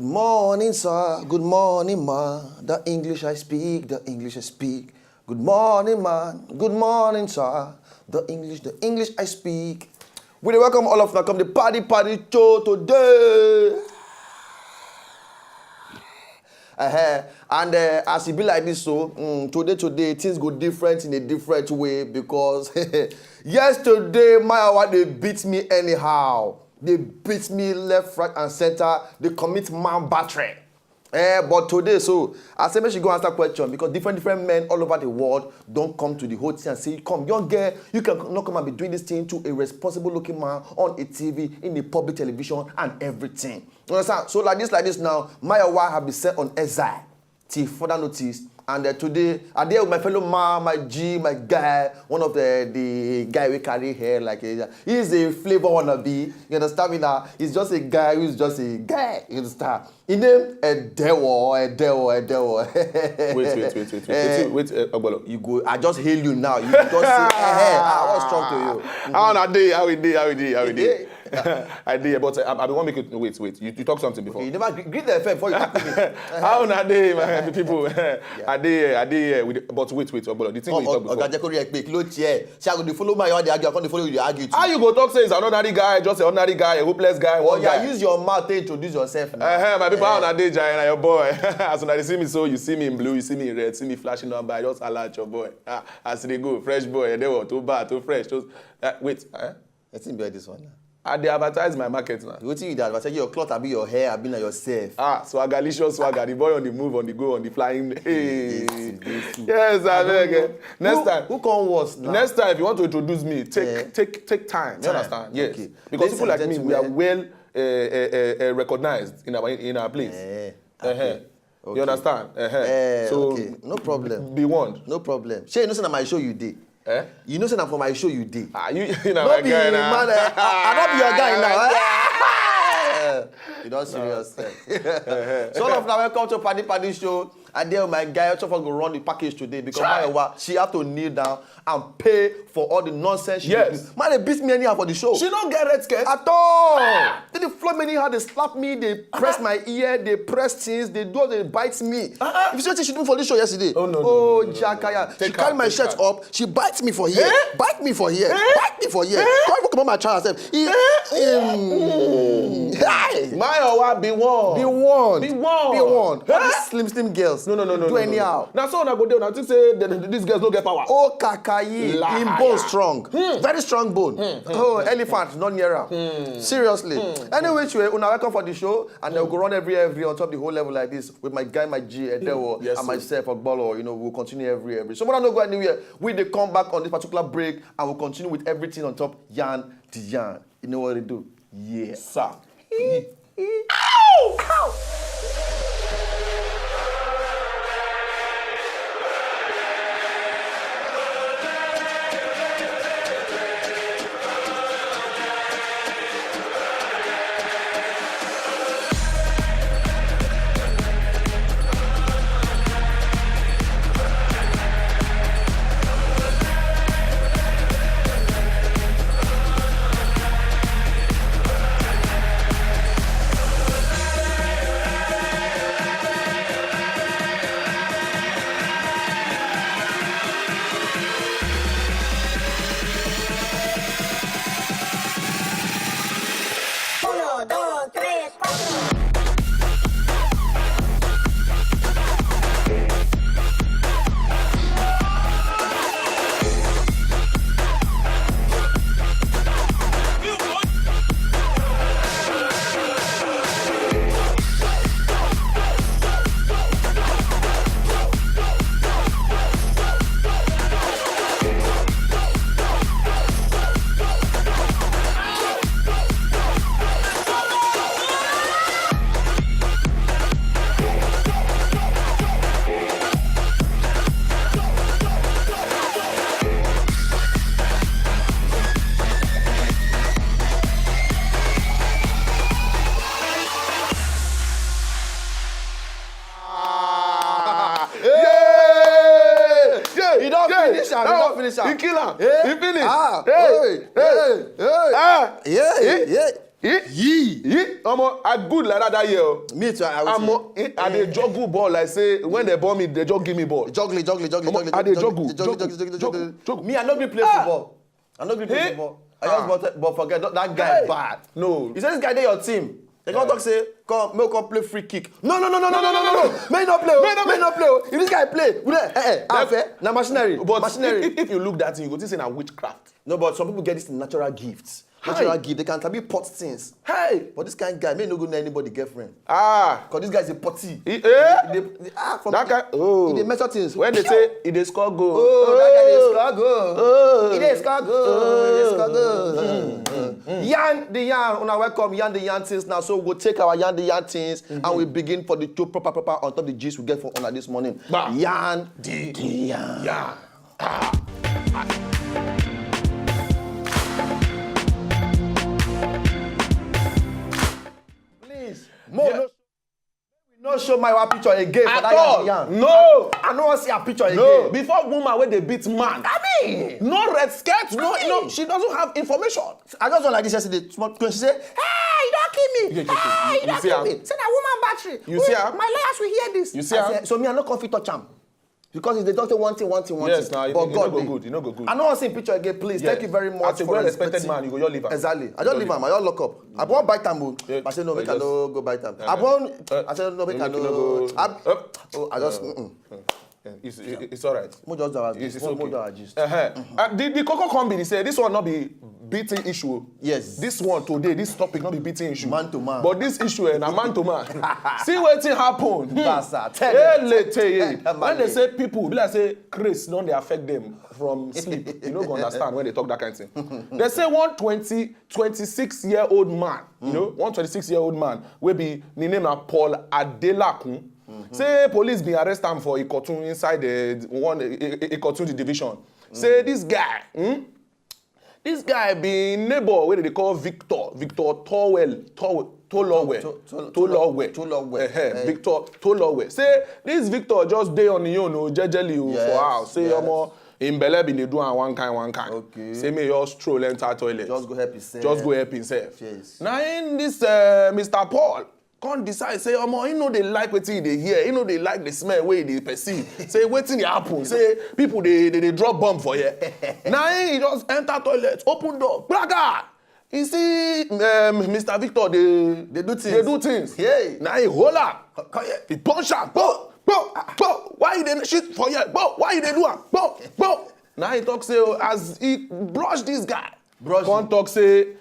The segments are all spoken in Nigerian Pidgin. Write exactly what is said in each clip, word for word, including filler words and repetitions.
Morning, sir. Good morning, ma. The English I speak, the English I speak. Good morning, man. Good morning, sir. The English, the English I speak. We dey welcome all of una come the party party show today. Uh-huh. And uh, as e be like this, so mm, today, today things go different in a different way because yesterday my hour they beat me anyhow. They beat me left, right, and center. They commit man battery. Eh, but today, so I say make she go answer question because different different men all over the world don't come to the whole thing and say, "Come, young girl, you can not come and be doing this thing to a responsible looking man on a T V, in a public television and everything." You understand? So like this, like this now, my wife have been sent on exile till further notice. And uh, today, I there with my fellow man, my G, my guy, one of the the guy we carry hair like a, he's a flavor wannabe. You understand me now? He's just a guy who's just a guy. You understand? He name Edewo, Edewo, Edewo. Wait, wait, wait, wait, wait. Wait, wait, uh, Ogbolo. You go. I just hail you now. You just say, hey, hey, ah, what's wrong to you? How una dey? How we dey? How we dey? How we dey? I dey, but uh, I, I be wan make you wait, wait. You, you talk something before. You never gre- greet them first before you talk to me. How una dey, my people? I dey here, I dey here. With, but wait, wait, Ogbolo. The thing wey you talk before. Oga Jekori Ekpe, kí ló tiẹ̀? Ṣé I go dey follow my yard dey argue, I come dey follow you dey argue too? How you go talk say he's an ordinary guy, just an ordinary guy, a hopeless guy, one Oya, guy? Use your mouth to introduce yourself now. Uh-huh, my people, how una dey, Jai? Na your boy. As una dey see me so, you see me in blue, you see me in red, see me flashing number, I just holla at your boy. Ah, as e dey go, fresh boy, Edewo, too bad, too fresh. Just, uh, wait, eh? Wetin be all this one now? I dey advertise my market now. Wetin you dey advertise? Your cloth abi your hair abi na yourself? Ah, swagalicious swagger, the boy on the move, on the go, on the flying. Hey. This thing, this thing. Yes, I beg. Eh. Next Who- time, Who come worse now? next time, if you want to introduce me, take Eh. take take time. You Time. Understand? Yes. Okay. Because Ladies people and like me, we are gentlemen. Well uh, uh, uh, uh, recognized in our in our place. Eh, Uh-huh. okay. You understand? Uh-huh. Eh, So okay. No problem. Be warned. No problem. Shey you know say na my show you dey? Eh? You know say na for my show you dey? Ah, you you know No my be guy now. Man, eh, I, I no be your guy now. Eh? You don serious. So all of una welcome to Paddy Paddy Show. I dey with my guy. All of us go run the package today because Chai. my wife, she have to kneel down and pay for all the nonsense she Yes. do. Man, they beat me anyhow for the show. She no get red skirt. At all. They dey floor me anyhow, they slap me, they press my ear, they press things, they do, they bite me. If you see what she do for this show yesterday, Oh, no, no, oh, no, no, no, Jakaya, Take she carry her, my take shirt her. Up, she bite me for here, bite me for here, bite me for here. Come even comot my trousers sef. He, mm, hey, My owa be warned. be warned, Be warned. be warned. All Eh? these slim slim girls, No, no, no, no. do no, no, anyhow. No. Now, so una go there. Now, think say the, the, these girls no get power. Oh, kakayi, Liar. Him bone strong. Very strong bone. Oh, elephant, not near am. Seriously. Any which way, una welcome for the show, and then we go run every every on top the whole level like this with my guy, my G, Edewo, Yes, and sir. Myself, Ogbolo. You know, we'll continue every every. So, we don't go anywhere. We dey come back on this particular break, and we'll continue with everything on top. Yan the yan. You know what to do. Yeah. Sir. Uno, dos, tres, cuatro. Yeah. He don finish am, he don finish am. He kill am. Eh? He finish. Ah, Hey. Hey, hey, hey. Ah. Yeah, yeah. Eh? Yee. Eh? Omo, I good like that that year. Oh. Me too. I was. I'm. Eh, I dey juggle ball like say when they born me, they just give me ball. Juggling, juggling, juggling, juggling. I dey juggle, juggle, juggle, juggle. Me, I no be play football. I no be play football. I just but but forget that, that guy bad. No. You say this guy dey your team. They come talk say come make come play free kick. No, no, no, no, no, no, no, no, no. May not play. May not play. If this guy play, we eh eh. Fair. Na machinery. But machinery. If, if you look that thing, you go think say na witchcraft. No, but some people get this natural gifts. Natural gift. They can sabi pot things. Hey! But this kind of guy, may no go know anybody girlfriend. Ah! Because this guy is a potty. He, eh? He dey- he- ah, from That guy, oh. He dey measure things. When they say he dey score goal. Oh, that guy dey score goal. Oh. He dey score goal. He dey score goal. Yan the yan. Una welcome. Yan the yan things now. So we'll take our yan the yan things and we begin for the two proper proper on top the gist we get for una this morning. Yan the yan. Please, mo no, no show my wife picture again for that all. Yan. No. I no wan see her picture again. No. Before woman wey dey beat man. I mean, no red skirt, no, no, she doesn't have information. I just don like this yesterday. Small, she say, "Hey, you don kill me. Hey, you don kill me." Say na woman battery. You see her? My lawyers will hear this. You see her? So me, I no come fit touch am. Because if they talk say one thing, one thing, one thing. Yes, now but God go good, you no go good. I no wan see picture again, please. Thank you very much. As a well-respected man, you go just leave am. Exactly. I just leave am. I just lock up. I wan bite am o. I say no, make I no go bite am. I wan. I say no, make I no. Oh, I just. It's, it's all right. Mo just do our gist. Mo do our gist. Uh, the the koko come be say this one no be beating issue. Yes. This one today, this topic no be beating issue. Man to man. But this issue eh, na man to man. See wetin happen. Basa, tell them. When they say people, be like say craze don dey affect them from sleep. You no go understand when they talk that kind of thing. They say one twenty, twenty-six year old man, you know, one twenty-six year old man wey be the name na Paul Adelakun. Say police bin arrest am for Ikotun inside the one I- I- Ikotun the division. Say this guy, hmm? This guy be neighbor wey they dey call Victor, Victor Towell, Tow- Tolowe, To- To- Tolowe, Tolowe. Victor Tolowe. Say this Victor just dey on him own o, jejely o, for house. Say omo, him belle bin dey do am one kind, one kind. Okay. Say me just stroll enter toilet. Just go help himself. Just go help himself. Yes. Na him this uh, Mister Paul come decide say omo he no dey like wetin he dey hear, he no dey like the smell wey he dey perceive. Say wetin dey happen, say people dey dey dey drop bomb for here. Na him he just enter toilet, open door, braga. He see um, Mister Victor dey Dey do things. Dey do things. Hey. Na he hold am. Come here. He punch am. Go, go, go. Why you dey shit for here? Go. Why you dey do am? Go, go. Na he talk say oh, as he brush this guy, brush come talk say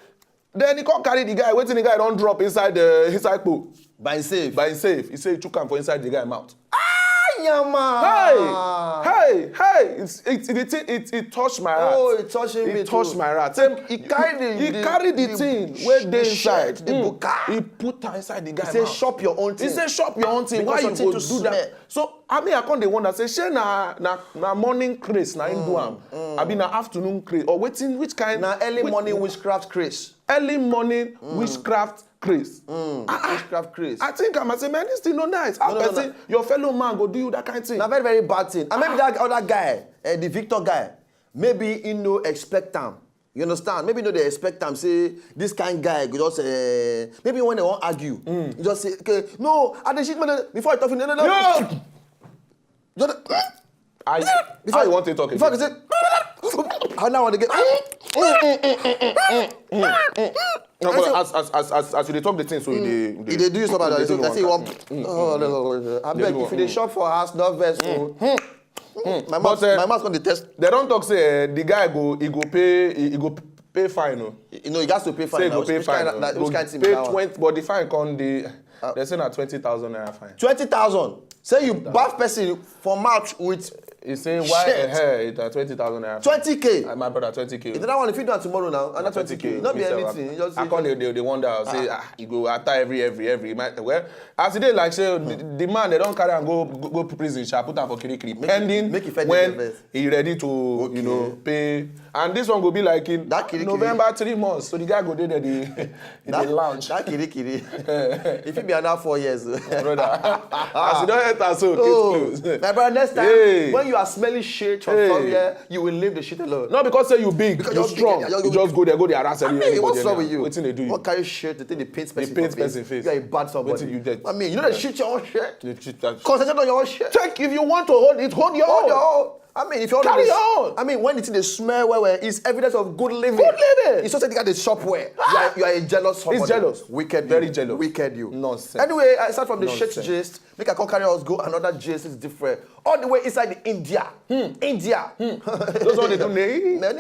Then he come carry the guy. Wetin the guy don drop inside the inside po. By himself. By himself. He say he chook am for inside the guy mouth. Ah, yama. Hey, hey, hey! It's, it, it, it, it, it touched my heart. Oh, it touched him. It touched my heart. He carry the he the- carry the the- thing wey the dey shirt, inside. The Mm. Buka. He put am inside the guy He say mouth. Shop your own He thing. Say shop your own thing. Because Why you something go too do that? Smell. So I mean, I come dey wonder say shey na na na morning craze na him do am. Abi na afternoon craze or wetin which kind Na early which- morning witchcraft craze. Early morning witchcraft craze. Ah, ah. Witchcraft craze. I think I'm say man, this thing no nice. How No, no, no, person, no. Your fellow man go do you that kind thing? Na very very bad thing. And maybe that other guy, eh, the Victor guy, maybe he no expect am. You understand? Maybe no dey expect am say this kind guy go just uh, maybe when they wan argue, you just say okay no I dey shit money before I talk finish no no no. Yo! Just, I, before I want to talk before I again. Say, how now I dey get. No, but as, as, as, as, as you dey talk the thing, so you dey, you He dey do you something you like dey this. Do I say you one want. Kind. Oh, no, no, no, no. I Dey beg do if you dey one. Shop for house, no vex. Oh. My mouth, But, uh, my mouth come dey test. They don talk say uh, the guy go, he go pay, he, he go pay fine. Oh. You know, he has to pay fine. Say he go Now. Pay Which fine. Kind, Oh. That, which Go kind thing pay be that one? Twenty, but the fine come the. Uh, They say na twenty thousand naira fine. Twenty thousand. Say you baff person for mouth with He say why Shit. Eh, eh, it na twenty thousand naira. Twenty K. Ah, my brother, twenty K. If that one, if you do that tomorrow now, another twenty K. Not be anything. Just I come dey dey dey wonder. Say ah, you go after every every every. My, well, as e dey like say the, the man they don carry am go go, go prison, shall put am for kirikiri pending make e first when dey first. He ready to Okay. You know pay. And this one go be like in That kirikiri. November three months. So the guy go dey there, the, in the That, lounge. That kirikiri. If it be another four years. Brother, as you don enter, so case Oh, closed. My brother, next time Hey. When you are smelling shit from Hey. somewhere, you will leave the shit alone. Not because say you big, Because you you're strong. big, You just go there, go there, harass I mean, everybody. What's wrong with you? Wetin dey do you? What kind of shit they take the paint They person paint for face? person face. You are a bad somebody. Wetin you get? I mean, you know they shit your own shit. You shit that. Concentrate on your own shit. Take if you want to hold it, hold your Hold own. your own. I mean, if you Carry always, on. I mean, when it's in the smell, where, where it's evidence of good living. Good living. It's just that you got the shop where you are, you are a jealous somebody. He's jealous. Wicked. Very you. jealous. Wicked you. Nonsense. Anyway, aside from the shit Nonsense. gist, make I come carry us go another gist is different. All the way inside the India. Hmm. India. Hmm. Those one they do nay. They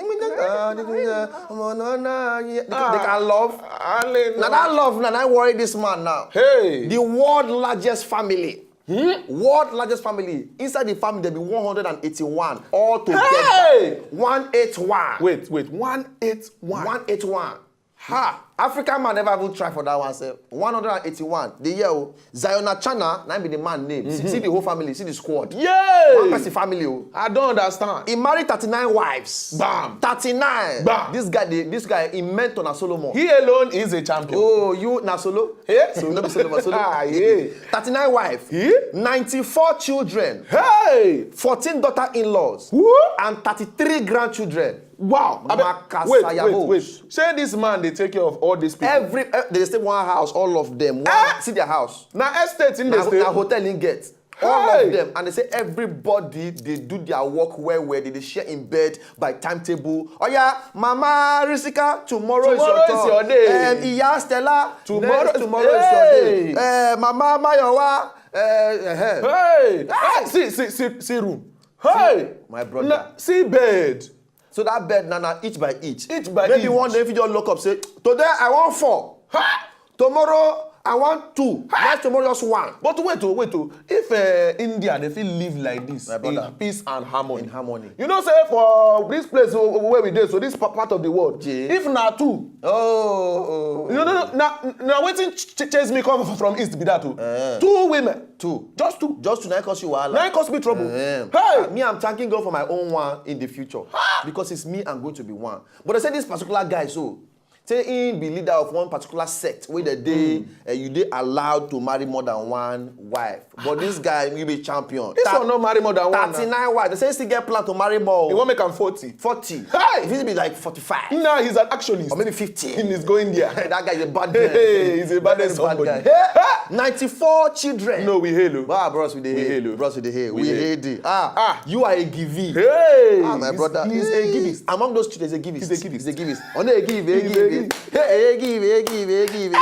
can love. Now that love, now I worry this man now. Hey. The world largest family. Hmm? World largest family. Inside the family, there be one hundred and eighty-one all together. Hey! one eighty-one. Wait, wait. one eighty-one. one eighty-one. Ha! African man never even try for that one sef. one hundred and eighty-one. The year o. Zion Achana, na be the man name. See, see the whole family, see the squad. Yeah! One person family o. I don't understand. He married thirty-nine wives. Bam! thirty-nine. Bam! This guy, dey- this guy, he meant on a Solomon. He alone is a champion. Oh, you na solo? Eh? So no be Solomon, solo. Ah, yeah. thirty-nine wife, Eh? ninety-four children, Hey! fourteen daughter-in-laws, Who? and thirty-three grandchildren. Wow. I bet- Wait, wait, Makasayabo. wait. Say this man they take care of all these people. Every eh, they stay one house, all of them. One, Eh? see their house. Now estate in the Now, state. now hotel in get. All Hey! of them, and they say everybody they do their work well well. They, they share in bed by timetable. Oh yeah, Mama Risika, tomorrow, Tomorrow is your is turn. your day. Um, Iya Stella, Tomorrow next, is- tomorrow is your day. Hey! Uh, Mama Mayowa, uh, uh, Hey! Ah, see, see, see, see room. Hey! My brother. Na- see bed. So that bed, na na each by each. Each by Maybe each. one day if you just lock up, say, today I want four. Ha! Tomorrow I want two. Ha! Next tomorrow just one. But wait, oh, wait, oh. If uh, India they feel live like this My brother. in peace and harmony, In harmony. you know, say for this place oh, where we dey, so this pa- part of the world, Yeah. if na two, Oh, oh, you know, no, no, na na wetin ch- ch- chase me come from east be that o. Eh. Two women, Two. just two. Just tonight cause you wahala. Now it cause me trouble. Eh. Hey! Uh, me, I'm thanking God for my own one in the future because it's me. I'm going to be one. But I say this particular guy, so say he be leader of one particular sect where the day uh, you dey allowed to marry more than one wife. But this guy, you be champion. This Thir- one no marry more than one. Now. thirty-nine wives. They say he still get plan to marry more. He wan make am forty. forty. Hey! If he be like forty-five. Now he's an actionist. Or maybe fifty. He is going there. That guy is a bad guy. Hey, he's a baddest Very bad somebody. guy. Hey! ninety-four children. No, we hail you. Wow, bros, we dey We hail. hail you. Bros, we dey hail. We We hail. hail thee. Ah, Ah. you are a givey. Hey, Ah, my he's- brother. he's a givist. Among those children, he's a givist. He's a givist. He's a givist. Oh, no, a give, a He's a give. givist. Hey, a give, a give, a give.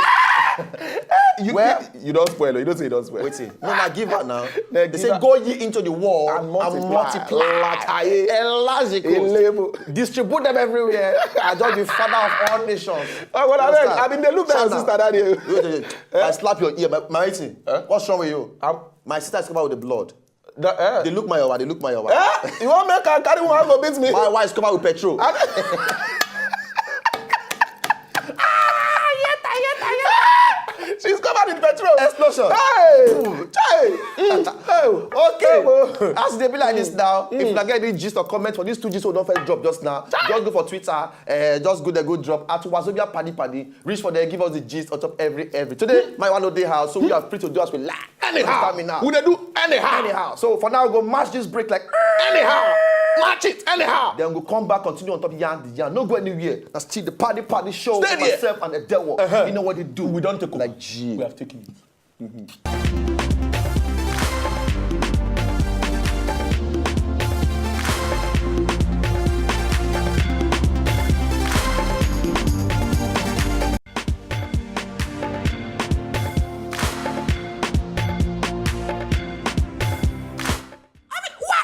You, Well- you, you don't spoil. You don't say you don't spoil. Wetin? No, na give her now. Na They give say her. go ye into the world And and multiply. multiply. Lataye. Enlarge the coast. Elebo. Distribute them everywhere. I just be father of all nations. Oh, well, I mean, Understand? I mean, they look down, Shout out. sister, that day. Wait, wait, wait. I slap your ear. My, my thing. Eh? What's wrong with you? I'm My sister is covered with the blood. The, eh? They look my yawa, they look my yawa. Eh? You want make her carry one go beat me? My wife is covered with petrol. I- She's covered in petrol. Explosion. Hey! Hey! Mm. Hey! Okay. Hey, wo. As they be like this now, if you get any gist or comment for these two gist we don't first drop just now, just go for Twitter. Uh, just go there, go drop at Wazobia Paddy Paddy. Reach for there, give us the gist on top every every. Today, my one no dey house, so we are free to do as we like. Anyhow. Understand me now? We dey do anyhow. Anyhow. So for now, go match this break like Anyhow. Match it anyhow. Then we go come back, continue on top yarn the yarn. No go anywhere. Na still the Paddy Paddy show. Stay with there. Myself and the devil. Uh-huh. You know what they do. We don't take over. Like G. We have taken it.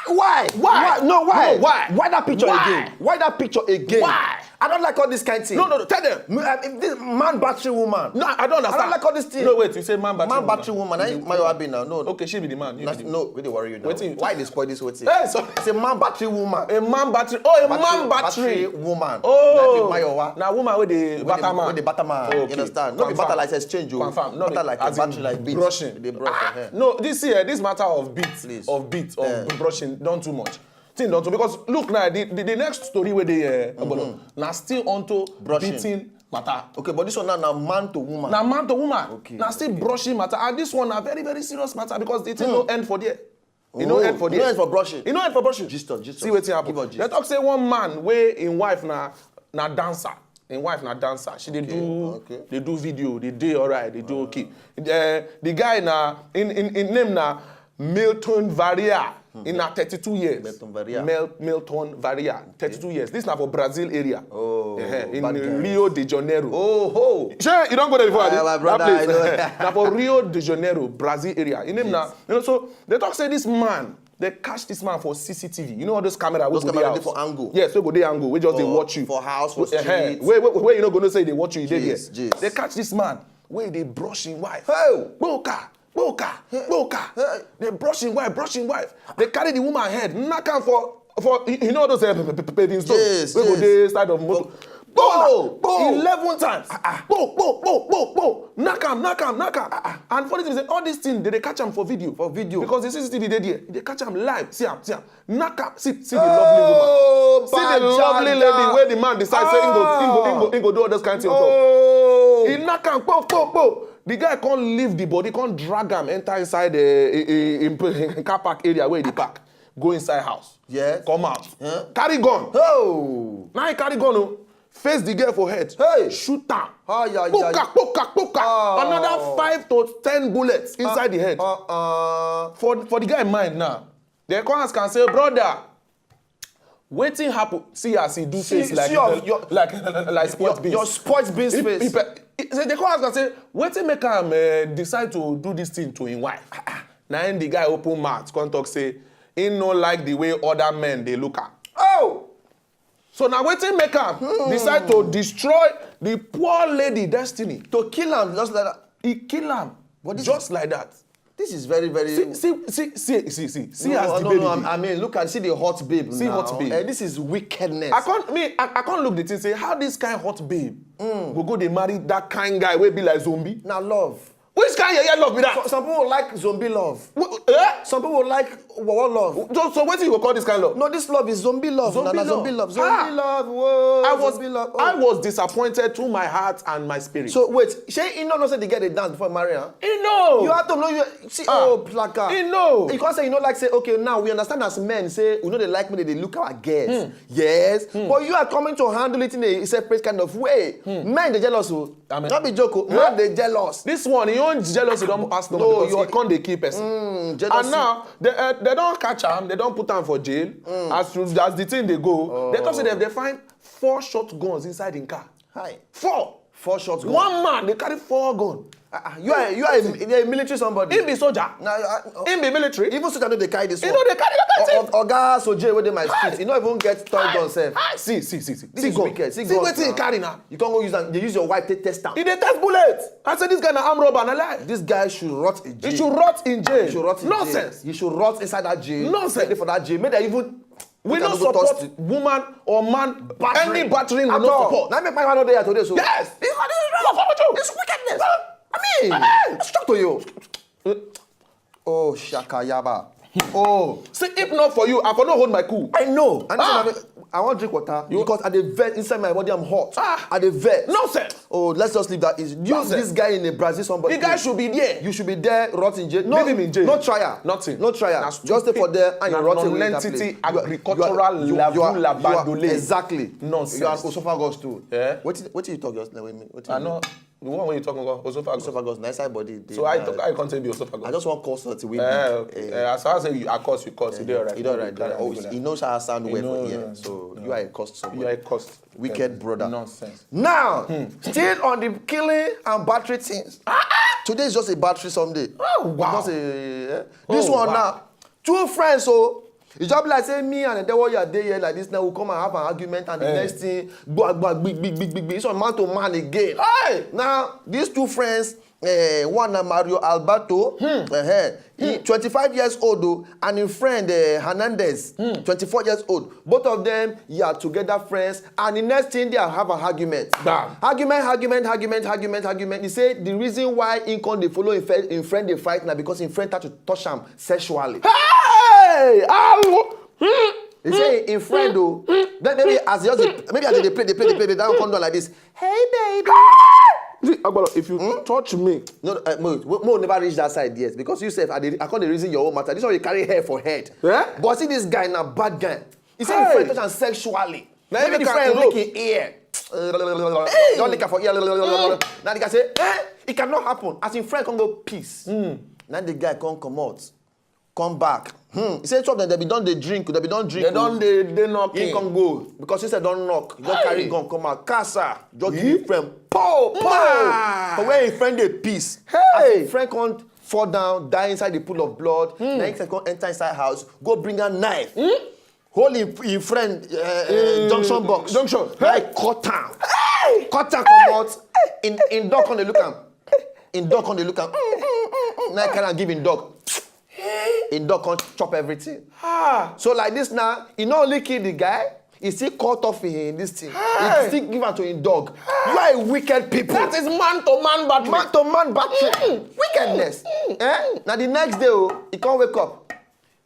Why? Why? No, why? No, why? Why that picture Why? again? Why that picture again? Why? I don't like all this kind of thing. No, no, no. Tell them. M- uh, if this man battery woman. No, I don't I understand. don't like all this thing. No, wait. You say man battery Man woman. battery woman. I, my abi now. No. Okay, she be the man. You Na- be the no, we dey worry you now. Wetin? Why they spoil this whole thing? Hey, sorry. It's a man battery woman. A man battery. Oh, a Battery- man battery. battery woman. Oh. Na be Mayowa. Na woman wey dey Wey batter dey- man. wey dey batter man. Okay. You understand? No be Confirm. batter like exchange o. Confirm. No Batter be- like a as in battery like beat. brushing. Dey brush, Ah, eh. no, this year, this matter of beat, Please. of beat, of Eh. brushing, don too much. Thing don too, because look now, the, the, the next story wey dey here, Ogbolo, na still onto Brushing. beating matter. Okay, but this one now na man to woman. Na man to woman. Okay, Na still okay. brushing matter. And this one na very, very serious matter because the thing no end for there. E no end for there. E no end for brushing. E no end for brushing. Gist us, gist us. See wetin happen. Give us gist. Dem talk say one man wey im wife na na dancer. Im wife na dancer. She dey do Okay. dey do video, dey dey alright, dey do okay. Eh, the guy na in in in name na Milton Varia. He na thirty-two years. Milton Varia. Mil, Milton Varia, thirty-two years. This na for Brazil area. Oh, Eh, in bad guys. Rio de Janeiro. Oh ho. Shey you don go there before? Abi? Ah, my brother, That place I know. eh, na for Rio de Janeiro, Brazil area. Im name na you know so dem talk say this man dem catch this man for C C T V. You know all those camera wey Those go dey camera house. Dey for angle. Yes, wey go dey angle, wey just dey For- watch you. for house, for Eh, eh, street. Wey wey wey you no go know say e dey watch you, e dey there. Jeez, jeez. Dem catch this man wey dey brush im wife. Hey! Gboka, gboka, gboka. Hey. Dem brush im wife, brush im wife. Dem carry the woman head, knack am for for you you know those uh, paving stone Yes, wey go yes. dey side of motor. Bo! Bo! Eleven times. Bo! Bo! Bo! Bo! Bo! Knack am, knack am, knack am. And funny thing be say all these things dem dey catch am for video. For video. Because the C C T V dey there. Dem catch am live. See am, see am. Knack am. See, see the lovely woman. Oh, See the lovely lady wey the man decide say he go he go he go he go do all those kind things on top. Oh. He knack am po po po. The guy come leave the body, come drag am enter inside the eh, eh, eh, car park area where he dey park. Go inside house. Yes. Come out. Huh? Carry gun. Oh. Now he carry gun o. Face the girl for head. Hey. Shoot am. Ay, ay, ay. Kpoka, kpoka, kpoka. Oh. Another five to ten bullets inside the head. Uh-uh. For for the guy mind now, dem come ask am say, brother, wetin happen? See as he do See- face like see your- your- like like Your, sports beans. Your sports beans He- face. he pe- he say dem come ask am say wetin make am uh, decide to do this thing to him wife. Na him the guy open mouth come talk say he no like the way other men dey look am. Oh. So na wetin make am decide to destroy the poor lady destiny. To kill am just like that. He kill am But this just like that. This is very very. See see see see see see see No, as the no, baby no, dey. I, I mean, look and see the hot babe See now. Hot Babe. Eh, this is wickedness. I can't me I, I can't look the thing say how this kind hot babe go go dey marry that kind guy wey be like zombie. Na love. Which kind yeye love be that? Some people like zombie love. Wh- eh? Some people like wawa love. So, so wetin you go call this kind love? No, this love is zombie love. Zombie Na, na love. zombie love. Ah. Zombie love. Whoa. I was Zombie love. I Oh. Was disappointed to my heart and my spirit. So wait, shey he no know say the girl dey dance before he marry her? He know. You have to know you see Ah. oh plaka. He know. You can't say you no like say okay now we understand as men say we no dey like me dey dey look our girls. Yes, but you are coming to handle it in a separate kind of way. Men dey jealous o. Amen. No be joke o. Man dey jealous. This one, he own jealousy don pass normal No, because you're- he come dey kill person. Mm, jealousy. And now they uh, they don catch am, they don put am for jail. As as the thing dey go, they talk say dem dey find four shotguns inside him car. Hi. Four. Four shots. Gone. One man dey carry four gun. Ah, ah, you are you are a, you are a military somebody. Him be soldier. Na, uh, uh, Him be military. Even soldier no dey carry this He one. no dey carry that kind O- thing. O- Oga Soje wey dey my street, e no even get toy gun sef. Ah, see see see see. This See is gun. Wicked. See See gun wetin he now. Carry now. You come go use am, dey use your wife take test am. He dey test bullet. I say this guy na arm robber na lie. This guy should rot in jail. He should rot in jail. He should rot in Nonsense. Jail. He should rot inside that jail. Nonsense. Ready for that jail. Make dem even. We Make no dem go toast support woman or man Battering. any battering we At no all. Support. Na make my man no dey here today so. Yes. It's what is wrong with you? It's wickedness. I mean, talk to you. Oh shakayaba. Oh. See if not for you, I for no hold my cool. I know. And Ah. I, I wan drink water because I dey vex inside my body. I'm hot. Ah. I dey vex. Nonsense. Oh, let's just leave that. Is you Nonsense. This guy in a Brazil somebody. The guy should be there. You should be there, rot in jail. No, Leave him in jail. No trial. Nothing. No trial. Na Just stay for there and you rot away in that nonentity place. You are- you are- agricultural you are- you are- labula you are- badole. Exactly. Nonsense. You are esophagus too. Eh? What is what you talk just now? Wait, wait, what I you know the one wey you talk about esophagus. Esophagus. Nice side body. Dey So I na- talk I can't tell you esophagus. I just want call something with Eh, okay. Eh, as I say you are cost, you cost. You dey alright. You dey alright. Carry Oh, am go you know say I sound well You for know, here. yeah. So No. You are a cost You are a somebody. cost. Wicked brother. Nonsense. Now, still on the killing and battery things. Today is just a battery Sunday. Oh, wow. Just a, eh, this Oh, one wow. Now, two friends, so it's just like say me and the devil you are there here like this now. We come and have an argument, and the Eh. next thing, blah, blah, big, big, big, big, big. It's on man to man again. Hey! Now, these two friends, eh, one na Mario Alberto, eh, he twenty-five years old o, and him friend eh, Hernandez, twenty-four years old. Both of them, you are together friends, and the next thing they have an argument. Bam. Argument, argument, argument, argument, argument. He say the reason why he come dey follow him, fri- him friend dey fight na because him friend start to touch am sexually. Hey! Awo! He say him friend o, then maybe as he just dey, maybe as they dey play, they play, they play, they down come down like this. Hey baby. Agbalo, if you touch me, no, uh, mo, mo, mo never reach that side yet, because you sef, I, dey, I can't reason your own matter. This one you carry hair for head. Eh? But see this guy na bad guy. He say him friend touch am sexually. Na him make am lick him ear. Don lick am for ear. Now the guy say, eh, it cannot happen. As him friend come go piss. Now the guy come comot. Come back. Hmm. He say two of them, they be don dey drink, they be don drink. They don dey dey knock. He come go because he said don knock. He don carry gun come out. Kasa, just give him friend. Pow, pow. For where him friend dey piss. As him friend come fall down, die inside the pool of blood. Na him come enter inside house, go bring a knife. Hold him, him friend uh, uh, junction box. Junction. Like cut am. Cut am comot. Him, him dog come dey look am. Him dog come dey look am. Now carry am give him dog. Him dog come chop everything. Ah. So like this now, he not only kill the guy, he still cut off him this thing. He still give am to him dog. You are a wicked people. That is man to man battery. Man to man battery. Wickedness. Eh? Now the next day, oh, he can't wake up.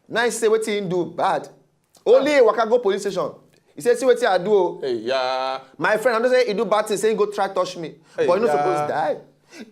Now he say wetin he do bad. Only he waka go police station. He say, see wetin I do o. Hey, yeah. My friend, I know say he do bad thing, say he go try touch me. Hey, but he no suppose die.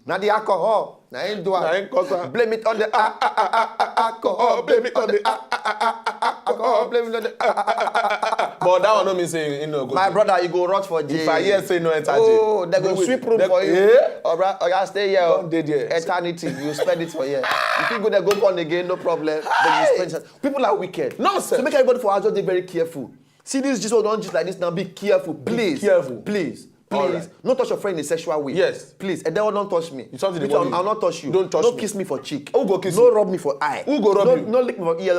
Na the alcohol, na him do am. Na him cause am. Blame it on the a- a- a- a- a- alcohol. Blame it on the a- a- a- a- a- alcohol. Blame it on the. A- a- a- a- a- a- But that one no mean say you no go. My brother, you go rot for jail. If I hear say no enter jail. Oh, they go sweep room for you. Eh? Oga, oga, stay here. Don't dey there. Eternity, you spend it for here. If you go there, go born again, no problem. But you spend. People are wicked. Nonsense. So make everybody for house just dey very careful. See this gist wey we don gist like this now, be careful, please. Careful. Please. Please. Alright. No touch your friend in a sexual way. Yes. Please. And then don't touch me. You something. Me too, I will not touch you. Don't touch me. No kiss me for cheek. Who go kiss you? No rub me for eye. Who go rub you? No lick me for ear.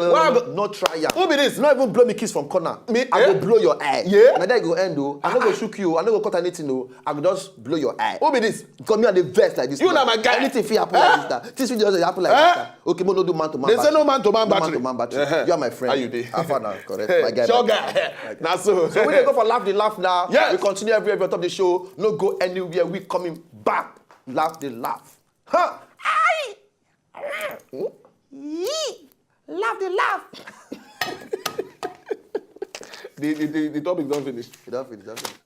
No try am. Who be this? No even blow me kiss from corner. Me? I go blow your eye. Yeah. Na there you go end o. I no go shook you. I no go cut anything o. I go just blow your eye. Who be this? Because me I dey vex like this. You na my guy. Anything fit happen like this now. Things fit just happen like this now. Okay, mo no do man to man. They say no man to man battery. No man to man battery. Uh-huh. You are my friend. How you dey? How far now? Correct. My guy. Sure guy. Na so. So we dey go for laugh the laugh now. Yes. We continue every every on top the show. No go anywhere. We coming back. Laugh the laugh. Huh? Aye. Yee. Laugh the laugh. The the the, the topic don finish. E don finish. Don finish.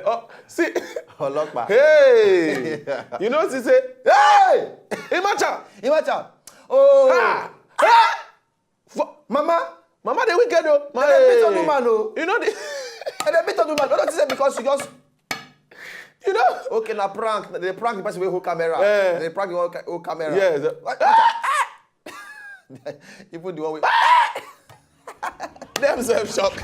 Oh, see. Ọlọ́pàá. Hey. You know, she say, hey, Imacha. Imacha. Oh. Ha. Ha. Mama. Mama, they wicked o. They dey beat on woman o. You know the. They dey beat on woman. No, don't say because you just. You know. Okay, na prank. They prank the person wey hold camera. Eh. They prank the one who ca- hold camera. Yes. What? Even the one wey. Dem sef shock.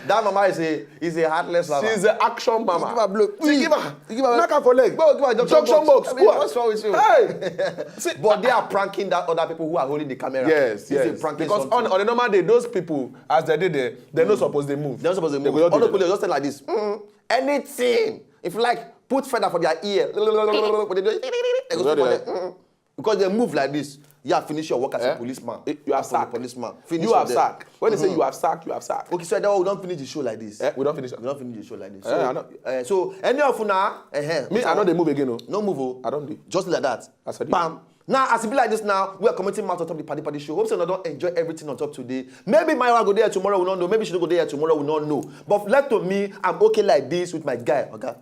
That mama is a is a heartless mama. She's an action mama. She give her blow. She give her. She give her. Knock her for leg. Go give her junction box. Junction box. I mean, what's wrong with you? Hey. See, but they are pranking that other people who are holding the camera. Yes, yes. This is a pranking because on, on a normal day, those people, as they did there, they no suppose they move. They no suppose they move. All the police just stand like this. Mm. Anything. If you like, put feather for their ear. But they do it. They go sit for there. Mm. Because they move like this, you have finished your work as a policeman. Eh? You have sacked. Policeman. Finish. You have sacked. When they say you have sacked, you have sacked. Okay, so that we don't finish the show like this. Eh? We don't finish. We don't finish the show like this. Eh, so, I know. Uh, so any of una, uh, me, I know they move again. No, no move. Oh. I don't do. Just like that. As I do. Bam. Now, as it be like this now, we are commenting out on top of the Paddy Paddy show. Hope so you don't enjoy everything on top today. Maybe my wife go there tomorrow, we don't know. Maybe she go there tomorrow, we don't know. But left to me, I'm okay like this with my guy. Okay.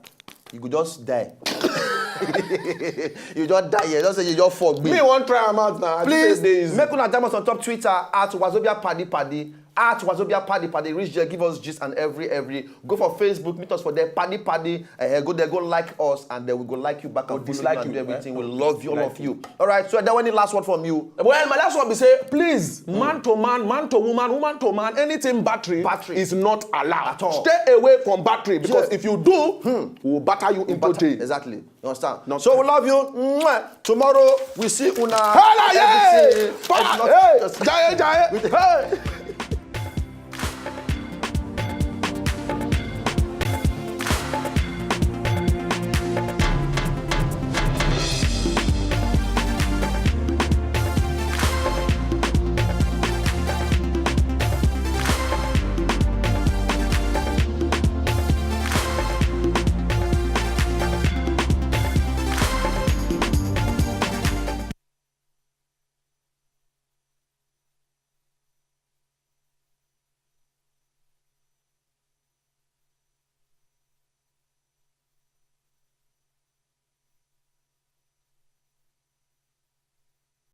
You go just die. You just die here. Just say you just fuck me. Me wan try am out now. Please make una jam us on top Twitter at Wazobia Paddy Paddy. At Wazobia Paddy Paddy, reach there, give us gist and every, every. Go for Facebook, meet us for there, Paddy Paddy. Uh, go there, go like us, and then we go like you back and follow you dislike and do you, everything. eh? We love you, all Like of you. All right, so then any last word from you? Well, my last one be say, please, man to man, man to woman, woman to man, anything battery, Battery. Is not allowed. At all. Stay away from battery, because Yeah. If you do, we will batter you into jail. Exactly. You understand? Not So we love you. Mwah. Tomorrow we see una. Halaye! Everything. Pa- It's not Hey! just- Jaye, jaye! Hey!